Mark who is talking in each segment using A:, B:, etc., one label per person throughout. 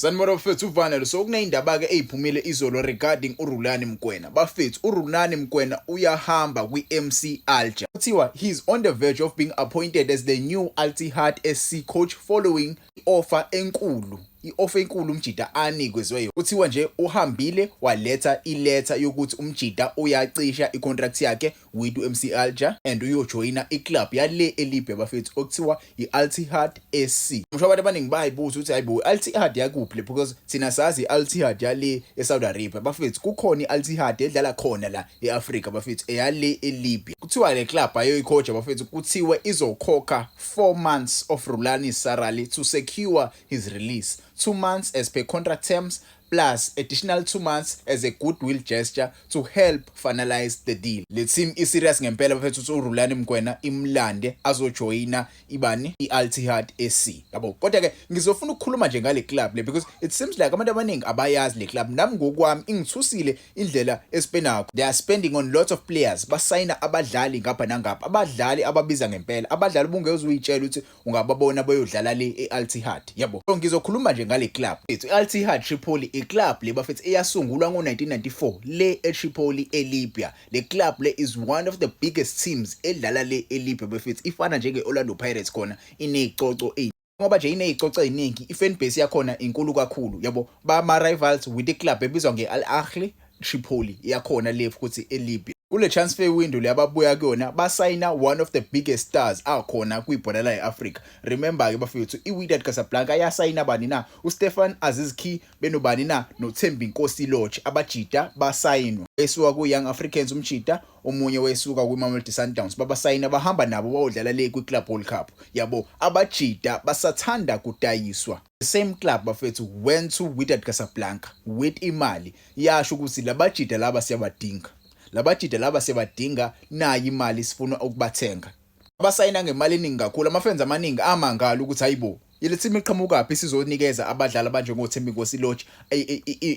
A: Sanibona bafethu, uvanelo. So kuneyindaba ke eziphumile izolo regarding uRulani Mokwena. Bafethu, uRulani Mokwena uyahamba kwi-MC Alger. Kuthiwa he's on the verge of being appointed as the new Al Ittihad SC coach following i-offer enkulu. I-offer enkulu umjida anikezwe. Kuthiwa nje uhambile waletha iletha yokuthi umjida uyacisha i-contract yakhe with u-MC Alger and uyojoyina iclub yale eLibya, bafethu, okuthiwa i-Al Ittihad SC. Ngisho abantu abaningi bayibuza ukuthi, "Hayibo, i-Al Ittihad yakuphi le?" Because thina sazi i-Al Ittihad yale eSaudi Arabia. Bafethu, kukhona i-Al Ittihad edlala khona la e-Africa, bafethu, eyale eLibya. Kuthiwa le club ayoyicoacha, bafethu, kuthiwe izokhokha 4 months of Rulani's salary to secure his release. 2 months as per contract terms plus additional 2 months as a goodwill gesture to help finalize the deal. Le team i-serious ngempela, bafethu, ukuthi uRulani Mokwena imlande azojoyina ibani, i-Al Ittihad SC. Yabo. Kodwa ke ngizofuna ukukhuluma nje ngale club le because it seems like abantu abaningi abayazi le club. Nami ngokwami ingithusile indlela espenakho. They are spending on lots of players. Basayina abadlali ngapha nangapha. Abadlali ababiza ngempela. Abadlali ubungeke uyitshela ukuthi ungababona bayodlala le e-Al Ittihad. Yabo. So ngizokhuluma nje ngale club. I-Al Ittihad Tripoli, iclub le, bafethu, eyasungulwa ngo-1994 le eTripoli eLibya. Le club le is one of the biggest teams edlala le eLibya, bafethu. Ifana njenge-Orlando Pirates khona, inezicoco ngoba nje inezicoco eziningi, i-fan base yakhona inkulu kakhulu, yabo. Bama rivals with the club ebizwa nge-Al Ahly Tripoli yakhona le futhi eLibya. Kule transfer window le ababuya kuyona, basayina one of the biggest stars akhona kwibhola la e-Africa. Remember ke, bafethu, iWydad Casablanca yasayina bani na? UStefan Aziz Ki benobani na? NoThembinkosi Lorch. Abajida basayinwa esuka ku-Young Africans, umjida omunye wesuka kwi-Mamelodi Sundowns, babasayina, bahamba nabo bayodlala le kwi-Club World Cup, yabo. Abajida basathanda kudayiswa. The same club, bafethu, went to Wydad Casablanca with imali, yasho ukuthi labajida laba siyabadinga, labajida laba siyabadinga, nayi imali, sifuna ukubathenga. Abasayina ngemali eningi kakhulu. Ama-fans amaningi amangala ukuthi, "Hayibo, ile team iqhamukaphi sizonikeza abadlali abanjengoThembinkosi Lorch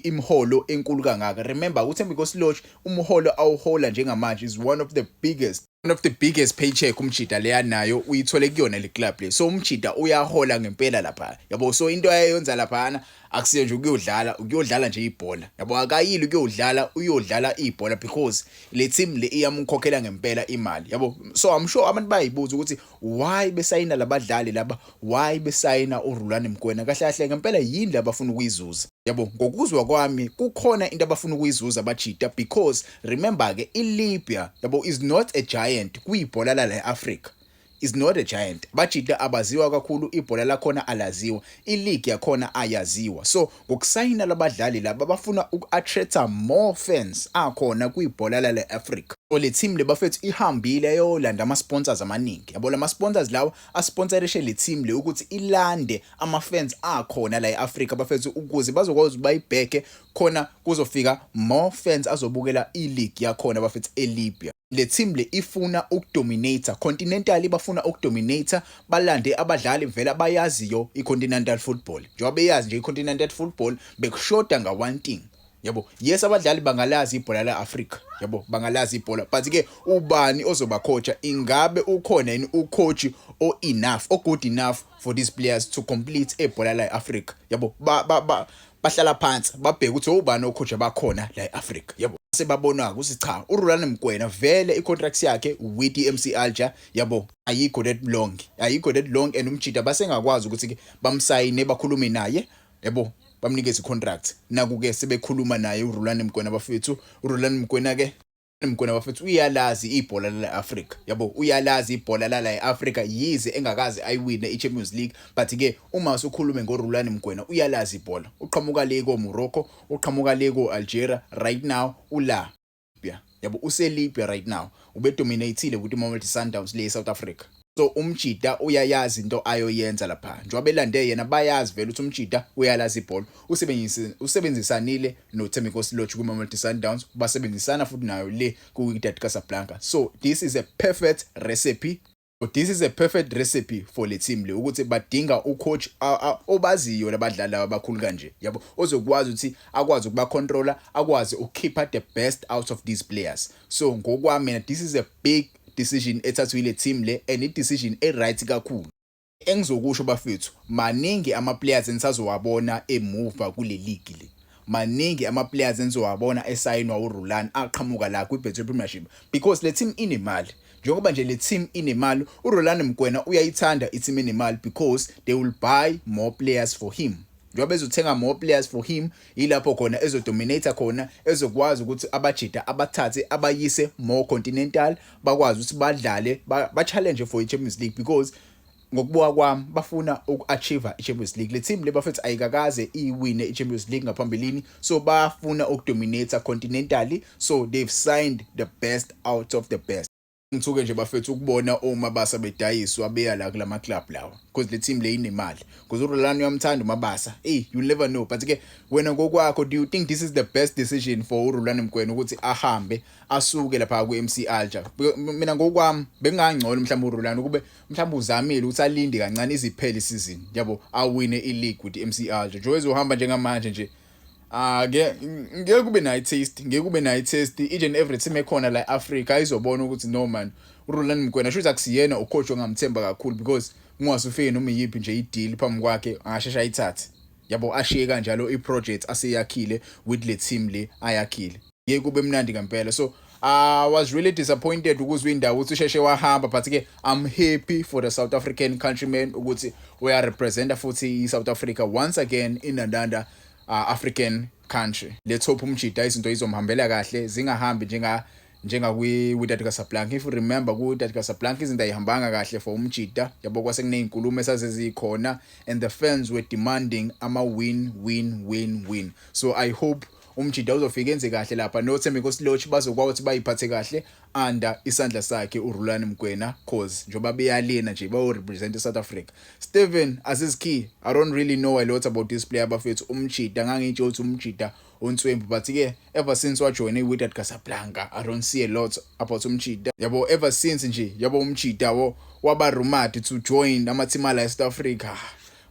A: imiholo enkulu kangaka?" Remember, uThembinkosi Lorch umholo awuhola njengamanje is one of the biggest paycheck umjida leya nayo uyithole kuyona le club le. So umjida uyahola ngempela lapha, yabo. So into ayenza laphana akusiyo nje ukuyodlala, ukuyodlala nje ibhola, yabo. Akayili ukuyodlala, uyodlala ibhola because le team le iyamkhokhela ngempela imali, yabo. So I'm sure abantu bayibuza ukuthi why besayina labadlali laba, why besayina uRulani Mokwena kahle kahle, ngempela yini labafuna ukuyizuza, yabo. Ngokuzwa kwami kukhona into abafuna ukuyizuza abajida because remember ke, iLibya, yabo, is not a giant kuyibhola la eAfrica, is not a giant. Bajida abaziwa kakhulu, ibhola lakhona alaziwa, ileague yakhona ayaziwa. So ngokusayina labadlali laba bafuna uku-attracta more fans akhona kwibhola la le-Africa. So le team le, bafethu, ihambile yolanda ama-sponsors amaningi, yabo. Lama sponsors lawo asponsorishe le team le ukuthi ilande ama-fans akhona la e-Africa, bafethu, ukuze bazokwazi bayibheke khona kuzofika more fans azobukela i-league yakhona, bafethu, eLibya. Le team le ifuna ukudominate continentally, bafuna ukudominate, balande abadlali vele abayaziyo i-continental football. Njengoba beyazi nje i-continental football, bekushoda nga one thing, yabo. Yes, abadlali bangalazi ibhola la Africa, yabo, bangalazi ibhola, but ke ubani ozoba coacha? Ingabe ukhona yini ucoach o enough, o good enough for these players to complete ebhola la eAfrica, yabo? Ba ba bahlala phansi babheka ukuthi ubani ocoach abakhona la eAfrica, yabo. Sebabona ukuthi cha, uRulani Mokwena vele icontract yakhe with iMC Alger, yabo, ayikho that long, ayikho that long, and umjida basengakwazi ukuthi ke bamsayine, bakhulume naye, yabo, bamnikeze icontract. Naku ke sebekhuluma naye uRulani Mokwena, bafethu. uRulani Mokwena ke, Mokwena, bafethu, uyalazi ibhola la Africa, yabo, uyalazi ibhola la eAfrica, yize engakaze ayiwine iChampions League, but ke uma usukhulume ngoRulani Mokwena, uyalazi ibhola. Uqhamuka le ko Morocco, uqhamuka le ko Algeria, right now ula Libya, yabo, use Libya right now, ubedominateile with iMamelodi Sundowns le South Africa. So umjida uyayazi into ayoyenza lapha. Njengoba belande yena, bayazi vele ukuthi umjida uyalazi ibhola. Usebenzisanile noThembinkosi Lorch kuMamelodi Sundowns, basebenzisana futhi nayo le ku-Wydad Casablanca. So this is a perfect recipe for le team le ukuthi badinga ucoach obaziyo labadlali abakhulu kanje, yabo, ozokwazi ukuthi akwazi ukuba controller, akwazi ukukhipha the best out of these players. So ngokwami mina, this is a big decision ethathwe ile team le and i decision e right kakhulu. Engizokusho bafethu, maningi ama-players enisazowabona emuva kule league le. Maningi ama-players enizowabona esayinwa uRulani aqhamuka la kwi-Betway Premiership because le team inemali. Njengoba nje le team inemali, uRulani Mokwena uyayithanda i-team enemali because they will buy more players for him. Njengoba ezothenga more players for him, yilapho khona ezodominate khona, ezokwazi ukuthi abajida abathathe abayise more continental, bakwazi ukuthi badlale, ba-challenge for i-Champions League because ngokubuka kwami bafuna uku-achieve i-Champions League. Le team le bafethu ayikakaze iwine i-Champions League ngaphambilini, so bafuna ukudominate continentally, so they've signed the best out of the best. Ngithuke nje bafethu ukubona oMabasa bedayiswa beya la kulama club lawa because le team le inemali, because uRulani uyamthanda uMabasa. Hey, you never know. But ke wena ngokwakho, do you think this is the best decision for uRulani Mokwena ukuthi ahambe asuke lapha ku-MC Alger? Mina ngokwami bekungangcono mhlawumbe uRulani ukube mhlawumbe uzamile ukuthi alinde kancane iziphele isizini, yabo, awine i-league with MC Alger. Nje ezohamba njengamanje nje, ah, ngeke kube nayo taste, ngeke kube nayo taste. Each and every team ekhona la eAfrica izobona ukuthi no man, uRulani Mokwena shuthi akusiyena ucoach ongamthemba kakhulu because ungasufike noma yiphi nje i-deal phambi kwakhe angashesha ayithathe, yabo, ashiye kanjalo i-project aseyakhile with le team le ayakhile. Ngeke kube mnandi ngempela. So I was really disappointed ukuzwa indaba ukuthi usheshe wahamba, but ke I'm happy for the South African countrymen ukuthi uya representa futhi i-South Africa once again in another African country. Let's hope umjida izinto izomhambela kahle, zingahambi njenga kwi-Wydad Casablanca. If you remember, ku-Wydad Casablanca izinto ayihambanga kahle for umjida, yabo, kwase kunezinkulumo esazezikhona and the fans were demanding ama win, win, win, win. So I hope umjida uzofika enze kahle lapha, noThembinkosi Lorch bazokwazi ukuthi bayiphathe kahle under isandla sakhe uRulani Mokwena, cause njengoba beyalena nje bayo represent iSouth Africa. Steven Aziz Ki, I don't really know a lot about this player bafethu. Umjida ngangitsho ukuthi umjida unswembu, but ke ever since wajoin iWydad Casablanca, I don't see a lot about umjida, yabo. Ever since nje, yabo, umjida wo waba rumored to join ama-team ala eSouth Africa,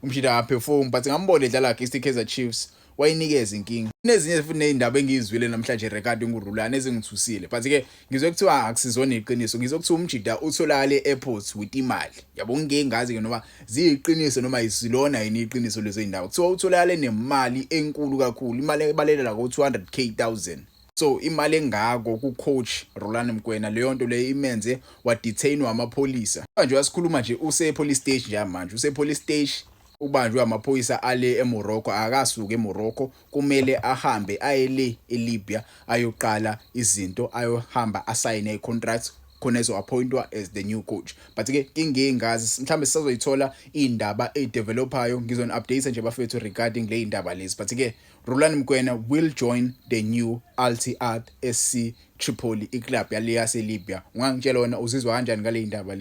A: umjida akaperform, but ngambona edlala against iKaizer Chiefs, wayinikeza inkinga. Kunezinye futhi nezindaba engizwile namhlanje regarding uRulani ezingithusile, but ke ngizwe kuthiwa akusizona iqiniso. Ngizwe kuthiwa umjida utholakale e-airport with imali, yabo. Ngike ngazi ke noma ziyiqiniso noma isilona yini iqiniso lezo zindawo. Kuthiwa utholakale nemali enkulu kakhulu, imali ebalela ko 200K thousand. So imali engako ku-coach Rulani Mokwena, leyo nto leyo imenze wadetainwa amapholisa. Manje uyasikhuluma nje use police station nje manje, use police station, ubanjwe amaphoyisa ale eMorocco. Akasuke eMorocco, kumele ahambe aye le eLibya ayoqala izinto, ayohamba asayine icontract khona ezo-appointwa as the new coach. But ke ingingazi, mhlawumbe sisazoyithola indaba edevelopayo, ngizoni-update nje bafethu regarding le indaba lezi. But ke Rulani Mokwena will join the new Al Ittihad SC Tripoli, iclub yale yaseLibya. Ungangitshela wena uzizwa kanjani ngale indaba le?